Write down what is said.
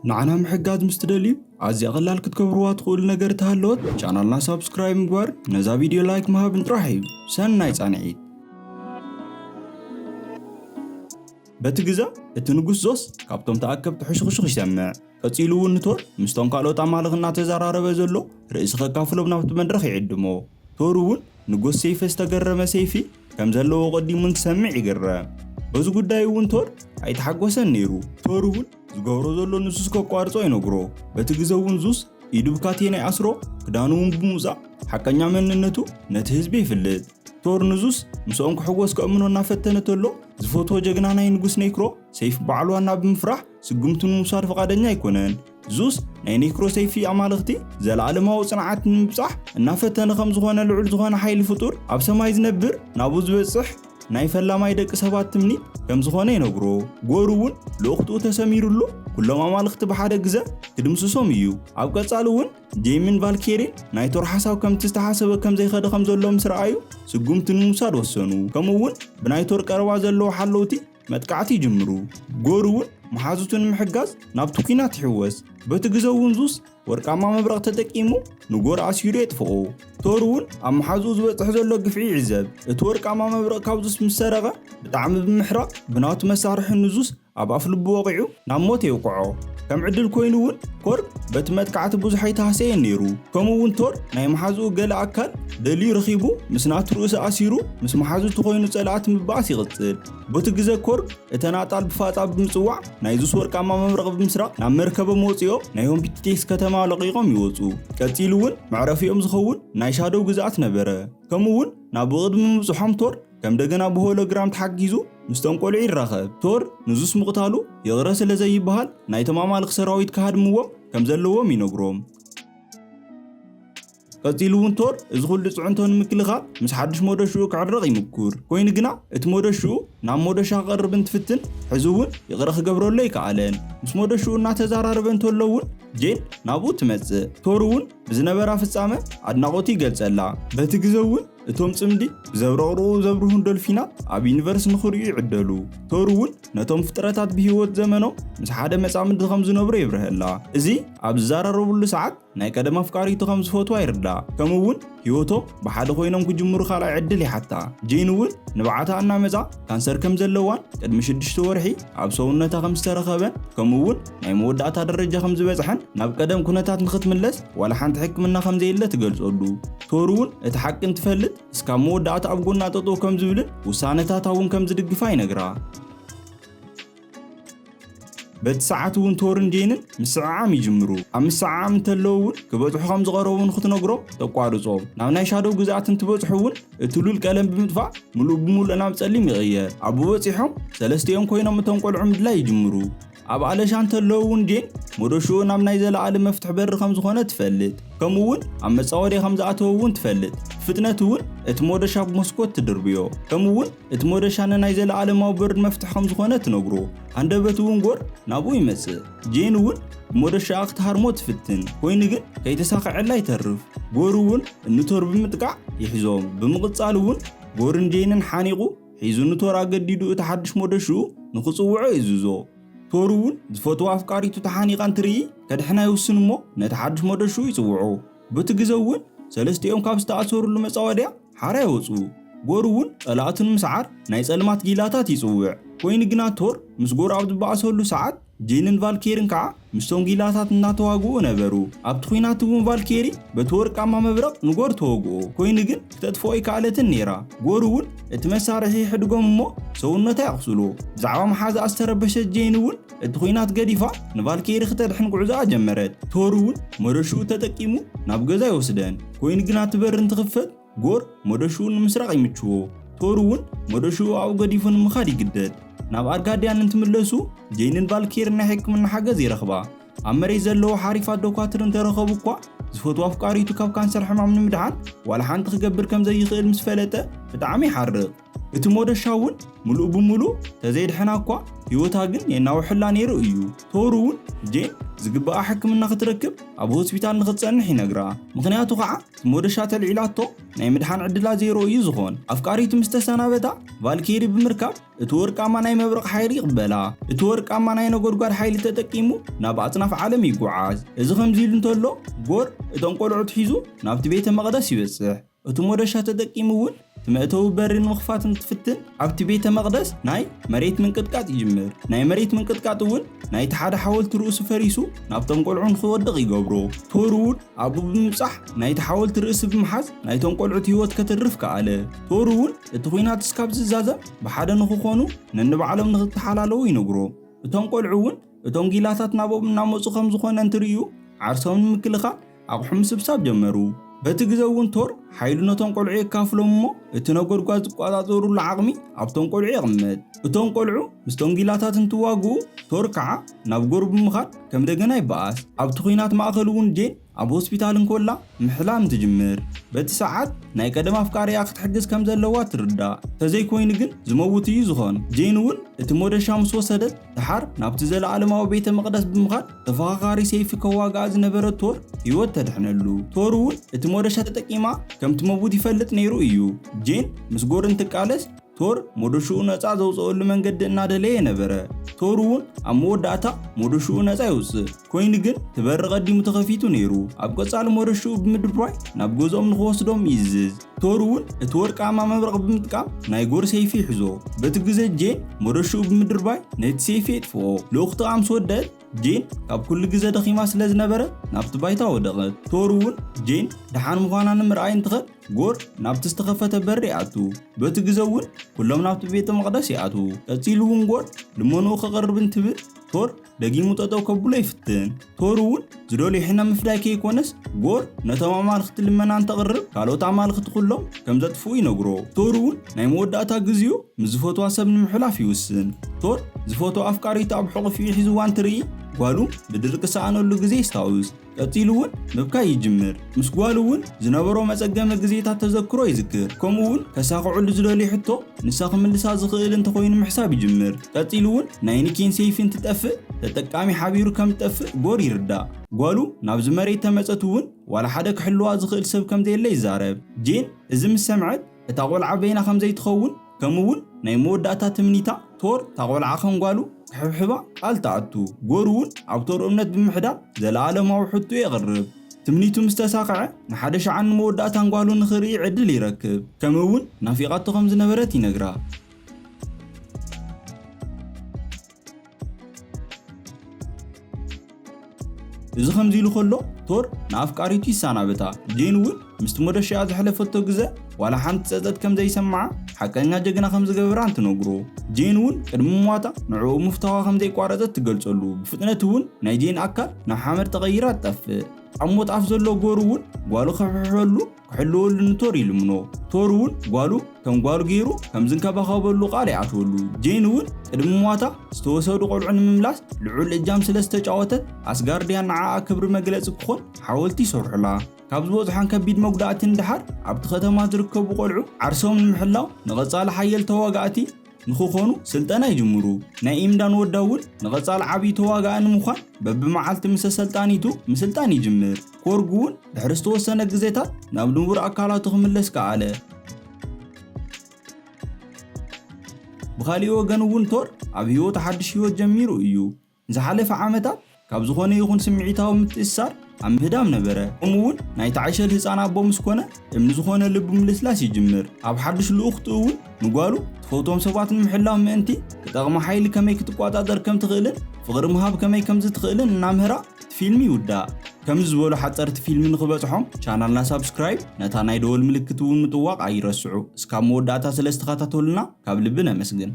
ንዓና ምሕጋዝ ምስ ትደልዩ፣ ኣዝያ ቀላል ክትገብርዋ ትኽእሉ ነገር ተሃለወት፣ ቻናልና ሳብስክራይብ ምግባር፣ ነዛ ቪድዮ ላይክ ምሃብን ጥራሕ እዩ። ሰናይ ጻንሒት። በቲ ግዘ፣ እቲ ንጉስ ዞስ ካብቶም ተኣከብቲ ሕሹኽሹኽ ይሰምዕ። ቀጺሉ እውን ንቶር ምስቶም ካልኦት ኣማልኽ እናተዘራረበ ዘሎ ርእሲ ከካፍሎም ናብቲ መድረኽ ይዕድሞ። ቶር እውን ንጎስ ሰይፈ ዝተገረመ ሰይፊ ከም ዘለዎ ቀዲሙ እንትሰምዕ ይግረም። በዚ ጉዳይ እውን ቶር ኣይተሓጎሰን ነይሩ። ቶር እውን ዝገብሮ ዘሎ ንሱስ ከቋርጾ ይነግሮ። በቲ ግዘ እውን ዙስ ኢዱ ብካቴና ይኣስሮ፣ ክዳኑ እውን ብምውጻእ ሓቀኛ መንነቱ ነቲ ህዝቢ ይፍልጥ። ቶር ንዙስ ምስኦም ክሕጎስ ከእምኖ እናፈተነ ተሎ ዝፈትዎ ጀግና ናይ ንጉስ ኔክሮ ሰይፍ በዓል ዋና ብምፍራሕ ስጉምቱ ንምውሳድ ፍቓደኛ ኣይኮነን። ዙስ ናይ ኔክሮ ሰይፊ ኣማልኽቲ ዘለኣለማዊ ጽንዓት ንምብጻሕ እናፈተነ ከም ዝኾነ ልዑል ዝኾነ ሓይሊ ፍጡር ኣብ ሰማይ ዝነብር ናብኡ ዝበጽሕ ናይ ፈላማይ ደቂ ሰባት ትምኒት ከም ዝኾነ ይነግሮ። ጎሩ እውን ልእኽትኡ ተሰሚሩሉ ኩሎም ኣማልኽቲ ብሓደ ግዘ ክድምስሶም እዩ። ኣብ ቀጻሊ እውን ጄምን ቫልኬሪን ናይ ቶር ሓሳብ ከምቲ ዝተሓሰበ ከም ዘይኸደ ከም ዘሎ ምስ ረኣዩ ስጉምቲ ንምውሳድ ወሰኑ። ከምኡ እውን ብናይ ቶር ቀረባ ዘለዉ ሓለውቲ መጥቃዕቲ ይጅምሩ። ጎር እውን መሓዙቱ ንምሕጋዝ ናብቲ ኲናት ይሕወስ። በቲ ግዘ እውን ዙስ ወርቃማ መብረቕ ተጠቂሙ ንጎር ኣሲሩ የጥፍኦ። ቶር እውን ኣብ መሓዝኡ ዝበፅሕ ዘሎ ግፍዒ ይዕዘብ። እቲ ወርቃማ መብረቕ ካብ ዙስ ምስ ሰረቐ ብጣዕሚ ብምሕራቕ ብናቱ መሳርሒ ንዙስ ኣብ ኣፍ ልቡ ወቒዑ ናብ ሞት የውቅዖ። ከም ዕድል ኮይኑ እውን ኮር በቲ መጥቃዕቲ ብዙሕ ኣይተሃሰየን ነይሩ። ከምኡ እውን ቶር ናይ መሓዝኡ ገለ ኣካል ደልዩ ረኺቡ ምስ ናቱ ርእሲ ኣሲሩ ምስ መሓዙቱ ኮይኑ ጸላእቲ ምባኣስ ይቕጽል። በቲ ግዘ ኮር እተን ኣጣል ብፋጻ ብምጽዋዕ ናይ ዙስ ወርቃማ መብረቕ ብምስራቕ ናብ መርከቦም ወጺኦም ናይ ሆምፒቲቴስ ከተማ ለቒቖም ይወጹ። ቀጺሉ እውን መዕረፊኦም ዝኸውን ናይ ሻዶው ግዝኣት ነበረ። ከምኡ እውን ናብ ብቕድሚ ምብጽሖም ቶር ከም ደገና ብሆሎግራም ተሓጊዙ ምስቶም ቆልዑ ይራኸብ። ቶር ንዙስ ምቕታሉ ይቕረ ስለ ዘይበሃል ናይቶም ኣማልኽ ሰራዊት ክሃድምዎም ከም ዘለዎም ይነግሮም። ቀጺሉ እውን ቶር እዚ ኩሉ ጽዕንቶ ንምክልኻል ምስ ሓድሽ ሞደሽኡ ክዕረቕ ይምኩር። ኮይኑ ግና እቲ ሞደሽኡ ናብ ሞደሻ ክቐርብ እንትፍትን ሕዚ እውን ይቕረ ክገብረሉ ኣይከኣለን። ምስ ሞደሽኡ እናተዘራረበ እንተሎ እውን ጄን ናብኡ ትመጽእ። ቶር እውን ብዝነበራ ፍጻመ ኣድናቖቱ ይገልጸላ። በቲ ግዘ እውን እቶም ጽምዲ ብዘብረቕርቑ ዘብርሁን ዶልፊናት ኣብ ዩኒቨርስ ንኽርእዩ ይዕደሉ። ቶር እውን ነቶም ፍጥረታት ብህይወት ዘመኖም ምስ ሓደ መጻምዲ ከም ዝነብሩ የብርሀላ። እዚ ኣብ ዝዘራረብሉ ሰዓት ናይ ቀደም ኣፍቃሪቱ ከም ዝፈትዋ ይርዳእ። ከምኡ እውን ህይወቶም ብሓደ ኮይኖም ክጅምሩ ካልኣይ ዕድል ይሓታ። ጄን እውን ንብዓታ እናመጻ ካንሰር ከም ዘለዋን ቅድሚ ሽዱሽተ ወርሒ ኣብ ሰውነታ ከም ዝተረኸበን ከምኡ እውን ናይ መወዳእታ ደረጃ ከም ዝበጽሐን ናብ ቀደም ኩነታት ንኽትምለስ ዋላ ሓንቲ ሕክምና ከም ዘየለ ትገልጸሉ። ቶር እውን እቲ ሓቂ እንትፈልጥ እስካብ መወዳእታ ኣብ ጎና ጠጠው ከም ዝብልን ውሳነታታ እውን ከም ዝድግፋ ይነግራ። በቲ ሰዓት እውን ቶርን ጄንን ምስዕዓም ይጅምሩ። ኣብ ምስዕዓም እንተለዉ እውን ክበጽሑ ከም ዝቐረቡ ንክትነግሮም ተቋርጾም። ናብ ናይ ሻዶው ግዝኣት እንትበጽሑ እውን እቲ ሉል ቀለም ብምጥፋእ ምሉእ ብምሉእ ናብ ጸሊም ይቕየር። ኣብኡ በጺሖም ሰለስቲኦም ኮይኖም እቶም ቆልዑ ምድላይ ይጅምሩ። ኣብ ኣለሻ እንተለዉ እውን ጄን ሞደሽኡ ናብ ናይ ዘለኣለም መፍትሒ በሪ ከም ዝኾነ ትፈልጥ። ከምኡ እውን ኣብ መጻወድያ ከም ዝኣተወ እውን ትፈልጥ። ብፍጥነት እውን እቲ ሞደሻ ብመስኮት ትድርብዮ። ከምኡ እውን እቲ ሞደሻ ንናይ ዘለኣለማዊ በሪ መፍትሒ ከም ዝኾነ ትነግሮ። ሃንደበት እውን ጎር ናብኡ ይመጽእ። ጄን እውን ብሞደሻኣ ክትሃርሞ ትፍትን። ኮይኑ ግን ከይተሳኽዐላ ይተርፍ። ጎር እውን ንቶር ብምጥቃዕ ይሕዞም። ብምቕጻል እውን ጎርን ጄንን ሓኒቑ ሒዙ ንቶር ኣገዲዱ እቲ ሓድሽ ሞደሽኡ ንኽጽውዖ ይእዝዞ። ቶር እውን ዝፈትዋ ኣፍቃሪቱ ተሓኒቓ እንትርኢ ከድሕና ይውስን እሞ ነቲ ሓድሽ ሞደሽኡ ይጽውዖ። በቲ ግዘ እውን ሰለስቲኦም ካብ ዝተኣሰሩሉ መጻወድያ ሓራ ይወጹ። ጎር እውን ጸላእቱ ንምስዓር ናይ ጸልማት ጊላታት ይጽውዕ። ኮይኑ ግና ቶር ምስ ጎር ኣብ ዝበኣሰሉ ሰዓት ጄንን ቫልኬርን ከዓ ምስቶም ጊላታት እናተዋግኡ ነበሩ። ኣብቲ ኲናት እውን ቫልኬሪ በቲ ወርቃማ መብረቕ ንጎር ተወግኦ። ኮይኑ ግን ክተጥፍኦ ኣይከኣለትን ነይራ። ጎር እውን እቲ መሳርሒ ይሕድጎም እሞ ሰውነታ የቕስሎ። ብዛዕባ መሓዛኣ ዝተረበሸት ጄን እውን እቲ ኲናት ገዲፋ ንቫልኬሪ ክተድሕን ጉዕዞኣ ጀመረት። ቶር እውን መረሽኡ ተጠቂሙ ናብ ገዛ ይወስደን። ኮይኑ ግና እቲ በር እንትኽፈት ጎር መደሽኡ ንምስራቕ ይምችዎ። ቶር እውን መደሽኡ ኣብኡ ገዲፉ ንምኻድ ይግደድ። ናብ ኣርጋድያን እንትምለሱ ጄንን ቫልኬርን ናይ ሕክምና ሓገዝ ይረኽባ። ኣብ መሬት ዘለዉ ሓሪፋት ዶኳትር እንተረኸቡ እኳ ዝፈትዋ ኣፍቃሪቱ ካብ ካንሰር ሕማም ንምድሓን ዋላ ሓንቲ ክገብር ከም ዘይኽእል ምስ ፈለጠ ብጣዕሚ ይሓርቕ። እቲ ሞደሻ እውን ምሉእ ብምሉእ ተዘይድሕና እኳ፣ ህይወታ ግን የናውሐላ ነይሩ እዩ። ቶሩ እውን ጄን ዝግባኣ ሕክምና ክትረክብ ኣብ ሆስፒታል ንኽትጸንሕ ይነግራ። ምኽንያቱ ከዓ እቲ ሞደሻ ተልዒላቶ ናይ ምድሓን ዕድላ ዜሮ እዩ ዝኾን። ኣፍቃሪቱ ምስ ተሰናበታ፣ ቫልኬሪ ብምርካብ እቲ ወርቃማ ናይ መብረቕ ሓይሊ ይቕበላ። እቲ ወርቃማ ናይ ነጎድጓድ ሓይሊ ተጠቂሙ ናብ ኣጽናፍ ዓለም ይጓዓዝ። እዚ ከምዚ ኢሉ እንተሎ፣ ጎር እቶም ቆልዑት ሒዙ ናብቲ ቤተ መቕደስ ይበጽሕ። እቲ ሞደሻ ተጠቂሙ እውን እቲ መእተዊ በሪ ንምኽፋት እንትፍትን፣ ኣብቲ ቤተ መቕደስ ናይ መሬት ምንቅጥቃጥ ይጅምር። ናይ መሬት ምንቅጥቃጥ እውን ናይቲ ሓደ ሓወልቲ ርእሱ ፈሪሱ ናብቶም ቆልዑ ንኽወድቕ ይገብሮ። ቶሩ እውን ኣብኡ ብምብጻሕ ናይቲ ሓወልቲ ርእሲ ብምሓዝ ናይቶም ቆልዑት ህይወት ከትርፍ ከኣለ። ቶሩ እውን እቲ ኲናት እስካብ ዝዛዘም ብሓደ ንኽኾኑ ነንባዕሎም ንኽተሓላለዉ ይነግሮ። እቶም ቆልዑ እውን እቶም ጊላታት ናብኦም እናመጹ ከም ዝኾነ እንትርእዩ፣ ዓርሶም ንምክልኻል ኣቑሑ ምስብሳብ ጀመሩ። በቲ ግዜ እውን ቶር ሓይሉ ነቶም ቆልዑ የካፍሎም እሞ፣ እቲ ነጎድጓድ ዝቆጻጸሩሉ ዓቕሚ ኣብቶም ቆልዑ የቕምጥ። እቶም ቆልዑ ምስቶም ጊላታት እንትዋግኡ፣ ቶር ከዓ ናብ ጎር ብምኻድ ከም ደገና ይበኣስ። ኣብቲ ኲናት ማእከል እውን ጄን ኣብ ሆስፒታል እንኮላ ምሕላም ትጅምር። በቲ ሰዓት ናይ ቀደም ኣፍቃሪኣ ክትሕግዝ ከም ዘለዋ ትርዳእ። ተዘይኮይኑ ግን ዝመውት እዩ ዝኾን። ጄን እውን እቲ ሞደሻ ምስ ወሰደት፣ ደሓር ናብቲ ዘለኣለማዊ ቤተ መቕደስ ብምኻድ ተፈኻኻሪ ሰይፊ ከዋግኣ ዝነበረ ቶር ህይወት ተድሕነሉ። ቶር እውን እቲ ሞደሻ ተጠቂማ ከም ትመውት ይፈልጥ ነይሩ እዩ። ጄን ምስ ጎር እንትቃለስ፣ ቶር ሞደሽኡ ነጻ ዘውጽኣሉ መንገዲ እናደለየ ነበረ። ቶር እውን ኣብ መወዳእታ ሞደሽኡ ነጻ ይውጽእ። ኮይኑ ግን እቲ በሪ ቀዲሙ ተኸፊቱ ነይሩ። ኣብ ቀጻሊ ሞደሽኡ ብምድርባይ ናብ ገዝኦም ንኽወስዶም ይእዝዝ። ቶር እውን እቲ ወርቃማ መብረቕ ብምጥቃም ናይ ጎር ሰይፊ ይሕዞ። በቲ ግዜ ጄን ሞደሽኡ ብምድርባይ ነቲ ሰይፊ የጥፍኦ። ልኡኽቲ ምስ ወደአት፣ ጄን ካብ ኩሉ ግዜ ደኺማ ስለ ዝነበረት ናብቲ ባይታ ወደቐት። ቶር እውን ጄን ደሓን ምዃና ንምርኣይ እንትኸድ፣ ጎር ናብቲ ዝተኸፈተ በሪ ይኣቱ። በቲ ግዜ እውን ኩሎም ናብቲ ቤተ መቕደስ ይኣትዉ። ቀጺሉ እውን ጎር ልመንኡ ከቕርብ እንትብል፣ ቶር ደጊሙ ጠጠው ከብሎ ይፍትን። ቶር እውን ዝደልዮ ሕነ ምፍዳይ ከይኮነስ፣ ጎር ነቶም ኣማልኽቲ ልመና እንተቕርብ፣ ካልኦት ኣማልኽቲ ኩሎም ከም ዘጥፍኡ ይነግሮ። ቶር እውን ናይ መወዳእታ ግዜኡ ምስ ዝፈትዋ ሰብ ንምሕላፍ ይውስን። ቶር ዝፈትዋ ኣፍቃሪቱ ኣብ ሕቑፊኡ ሒዝዋ እንትርኢ፣ ጓሉ ብድርቂ ሰኣነሉ ግዜ ይስታውስ። ቀጺሉ እውን ምብካይ ይጅምር። ምስ ጓሉ እውን ዝነበሮ መጸገሚ ግዜታት ተዘክሮ ይዝክር። ከምኡ እውን ከሳኽዐሉ ዝደልዮ ሕቶ ንሳ ክምልሳ ዝኽእል እንተኾይኑ ምሕሳብ ይጅምር። ቀጺሉ እውን ናይ ኒኪን ሰይፊ እንትጠፍእ፣ ተጠቃሚ ሓቢሩ ከም ዝጠፍእ ጎር ይርዳእ። ጓሉ ናብዚ መሬት ተመጸት እውን ዋላ ሓደ ክሕልዋ ዝኽእል ሰብ ከም ዘየለ ይዛረብ። ጄን እዚ ምስ ሰምዐት፣ እታ ቆልዓ በይና ከም ዘይትኸውን፣ ከምኡ እውን ናይ መወዳእታ ትምኒታ፣ ቶር እታ ቆልዓ ከም ጓሉ ክሕብሕባ ቃል ትኣቱ። ጎር እውን ኣብ ቶር እምነት ብምሕዳር ዘለኣለማዊ ሕቶ የቕርብ። ትምኒቱ ምስ ተሳኽዐ፣ ንሓደ ሻዕን ንመወዳእታን ጓሉ ንኽርኢ ዕድል ይረክብ። ከምኡ እውን ናፊቓቶ ከም ዝነበረት ይነግራ። እዚ ከምዚ ኢሉ ከሎ፣ ቶር ንኣፍቃሪቱ ይሰናበታ። ጄን እውን ምስቲ ሞደሻኣ ዘሕለፈቶ ግዘ ዋላ ሓንቲ ጸጸት ከም ዘይሰምዓ፣ ሓቀኛ ጀግና ከም ዝገበራ እንትነግሮ፣ ጄን እውን ቅድሚ ምሟታ ንዕኡ ምፍታዋ ከም ዘይቋረጸት ትገልጸሉ። ብፍጥነት እውን ናይ ጄን ኣካል ናብ ሓመድ ተቐይራ ትጠፍእ። ኣብ ሞት ኣፍ ዘሎ ጎር እውን ጓሉ ክሕብሕበሉ ክሕልወሉ ንቶር ይልምኖ። ቶር እውን ጓሉ ከም ጓሉ ገይሩ ከም ዝንከባኸበሉ ቃል ይኣትወሉ። ጄን እውን ቅድሚ ሟታ ዝተወሰዱ ቆልዑ ንምምላስ ልዑል እጃም ስለ ዝተጫወተት፣ ኣስጋርድያን ንዓኣ ክብሪ መግለጺ ክኾን ሓወልቲ ይሰርሑላ። ካብ ዝበጽሖም ከቢድ መጉዳእቲ ንደሓር ኣብቲ ከተማ ዝርከቡ ቆልዑ ዓርሶም ንምሕላው ንቐጻሊ ሓየል ተዋጋእቲ ንኽኾኑ ስልጠና ይጅምሩ። ናይ ኢምዳን ወዳ እውን ንቐጻሊ ዓብዪ ተዋጋኢ ንምዃን በብመዓልቲ ምስ ኣሰልጣኒቱ ምስልጣን ይጅምር። ኮርግ እውን ድሕሪ ዝተወሰነ ግዜታት ናብ ንቡር ኣካላቱ ክምለስ ከኣለ። ብኻሊእ ወገን እውን ቶር ኣብ ህይወቱ ሓድሽ ህይወት ጀሚሩ እዩ። ንዝሓለፈ ዓመታት ካብ ዝኾነ ይኹን ስምዒታዊ ምትእስሳር ኣብ ምህዳም ነበረ። ከምኡ እውን ናይቲ ዓሸል ህፃን ኣቦ ምስ ኮነ እምኒ ዝኾነ ልቡ ምልስላስ ይጅምር። ኣብ ሓድሽ ልኡኽቱ እውን ንጓሉ ትፈትዎም ሰባት ንምሕላው ምእንቲ ክጠቕማ ሓይሊ ከመይ ክትቆጻጸር ከም ትኽእልን ፍቕሪ ምሃብ ከመይ ከም ዝትኽእልን እናምህራ እቲ ፊልም ይውዳእ። ከምዚ ዝበሉ ሓጸርቲ ፊልም ንኽበጽሖም ቻናልና ሳብስክራይብ፣ ነታ ናይ ደወል ምልክት እውን ምጥዋቕ ኣይረስዑ። እስካብ መወዳእታ ስለ ዝተኸታተሉና ካብ ልቢ ነመስግን።